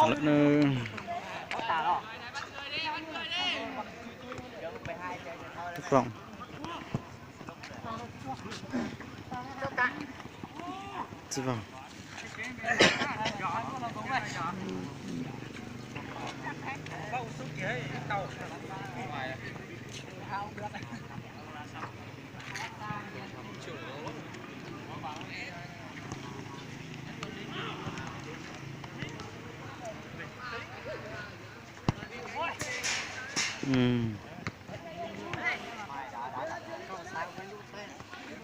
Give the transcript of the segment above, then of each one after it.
Lawm na. Tub Ploom. Txij Vaj.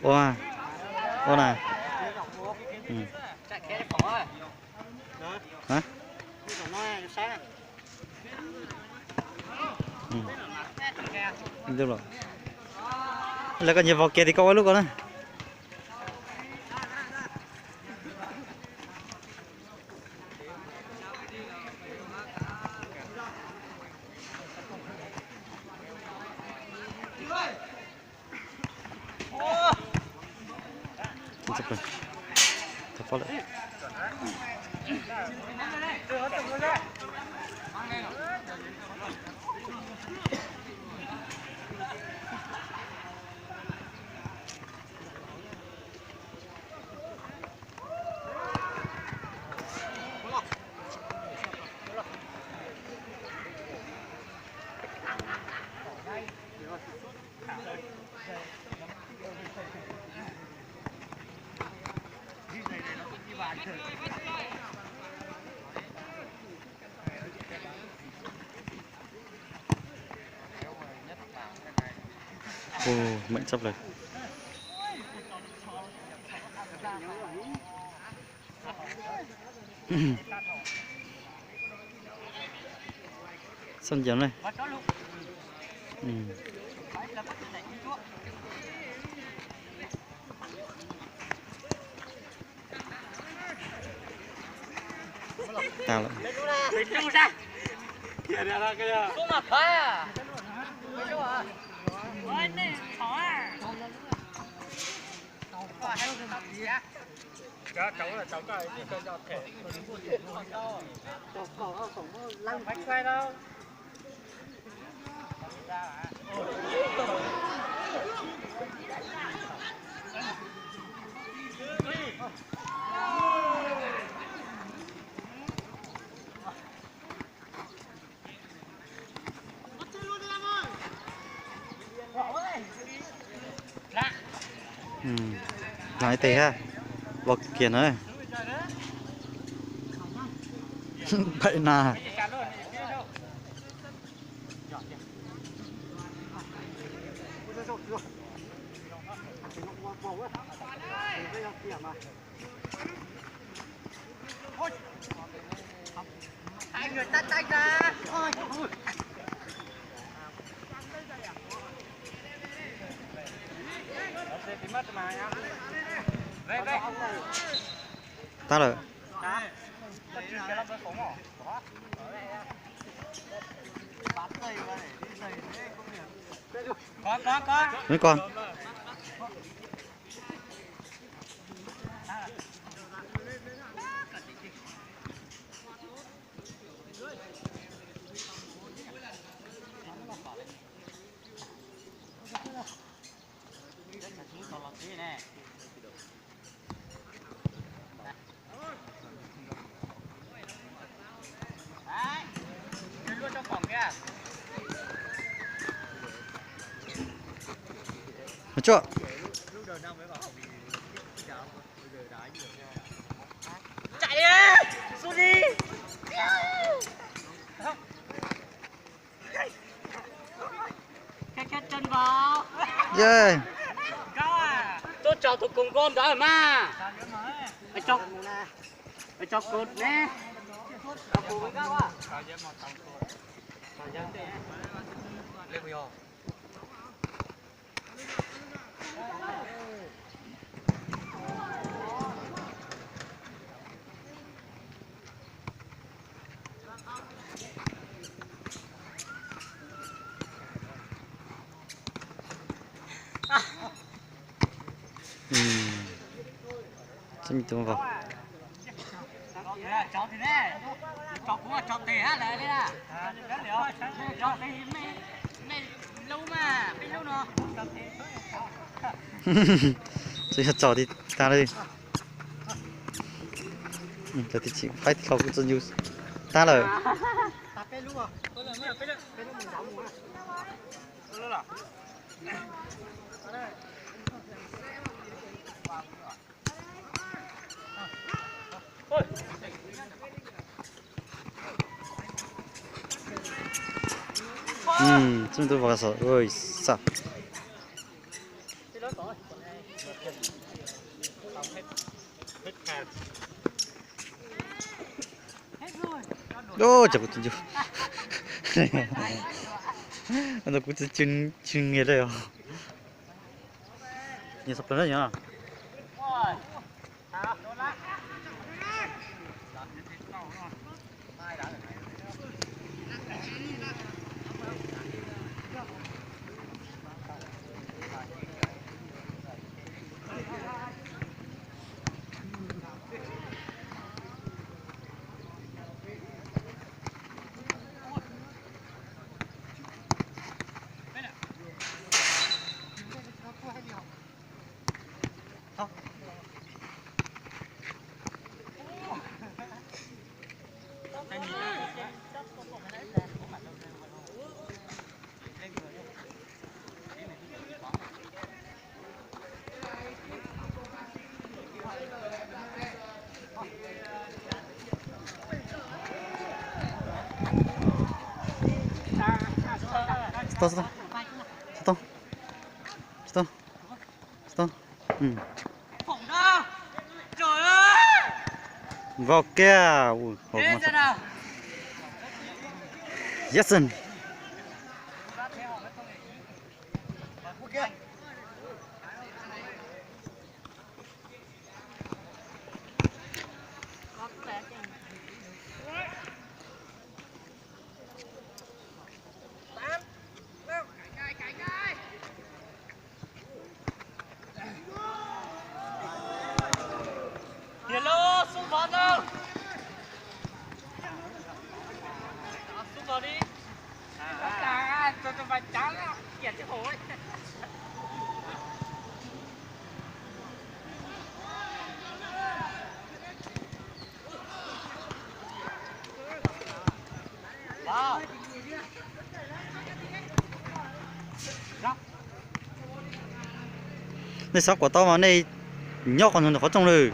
Ua, ua na. Lawv koj nyiag vau kiag tim koj ua lub ko na. Ua, meem tshaj plaws. Xoj ncaws ne. Tag lawm. Lam ib teg hab, vau kiag na. Pem na. Tag lawm. Ko. Mus tsuam. Tuaj tso tus koos nkauj ntawd mas. Tso kuv ne. Txhob me tus vau. Tsis yog tsom tib tag li. Cov tib chim qaib tib qho kuj txawj ncu tag lawm. Txij tub vas xav ua xav. Ua cas kuv tsis ncu, ntawm kuv tsis ncu nyias li os. Nyias txog plaws na yog. Tsis tau, tsis tau, tsis tau, tsis tau. Vau kiag. Yes. Tiag lauj, xub vov ntau. Xub vov li. Tus tus mas cav kiam tsis haum. Nej xav kom tau mas nej nyob qhov ntawd qhov rooj lawm.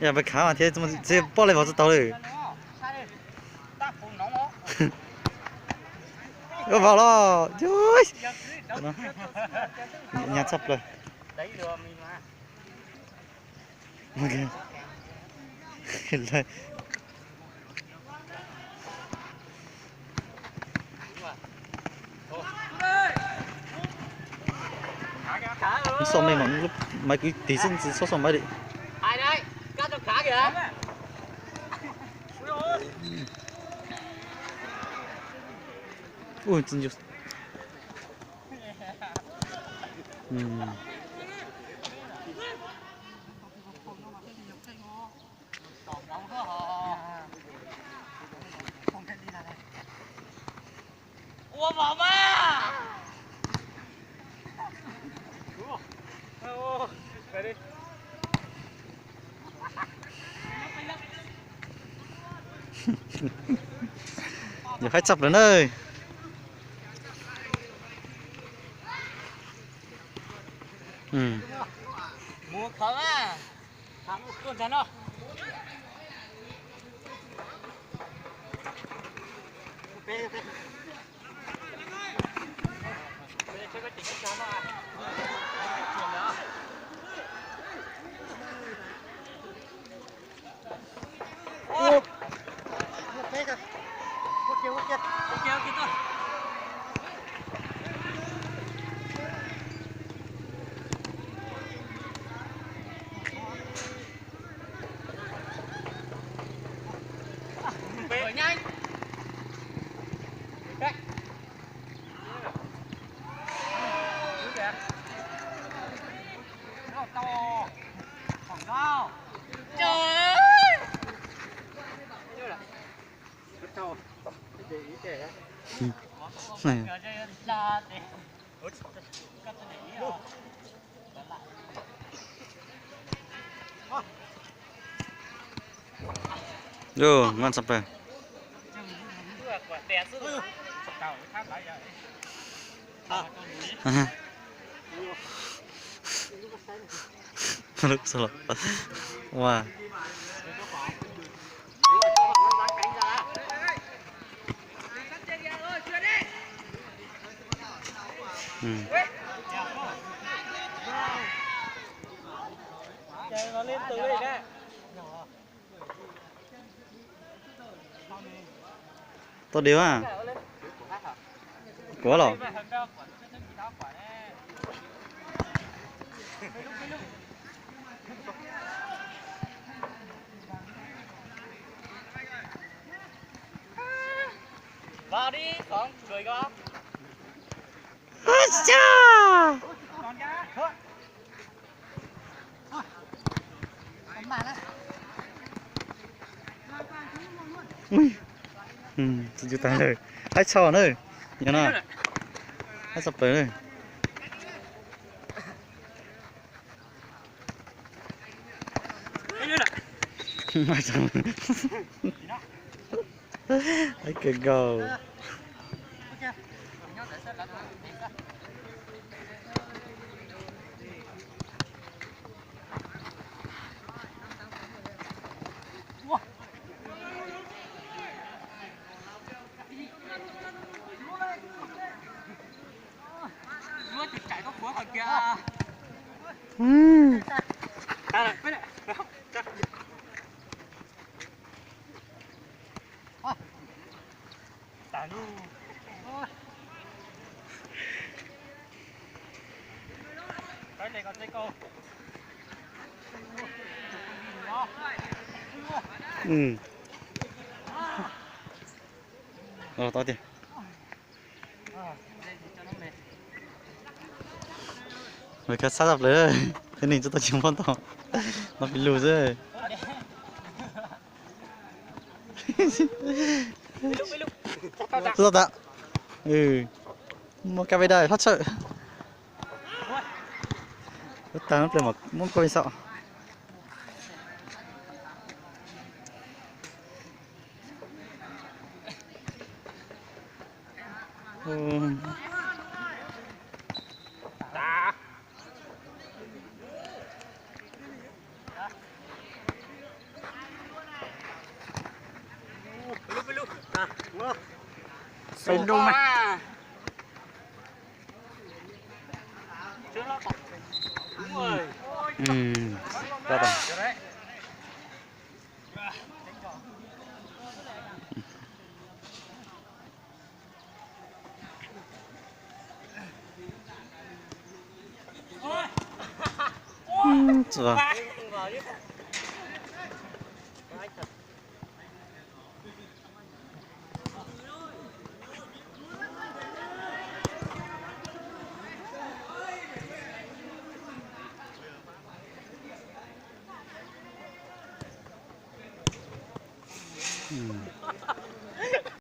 Yog pes khav mas thiaj txiv poj li vauv tsis tau lawm. Ua vauv los, nyab tshaj plaws. Xauj mej mas lub maiv kwv tig xwb tsis txhob xauj maiv li. Ui, tsis ncu. Ua vauv mas. Yog haib tshaj plaws na. Mus khawv na. Trời ơi! Yo, ngon tshaj plaws. Ua. Tau div a. Kuv los. Ui, txog cov tag lawm. Haib tshaj na. Yog no, haib tshaj plaws na. Haib kawg nkaus. Los tau tiag. Lawv khav xab tshaj plaws, tej neeg tsis tau tsis muab tau, no pib lus xwb. Tau tas. Muab kab peb daj hlob tshawj. Lub tag no ple mas muab koj ib xaum.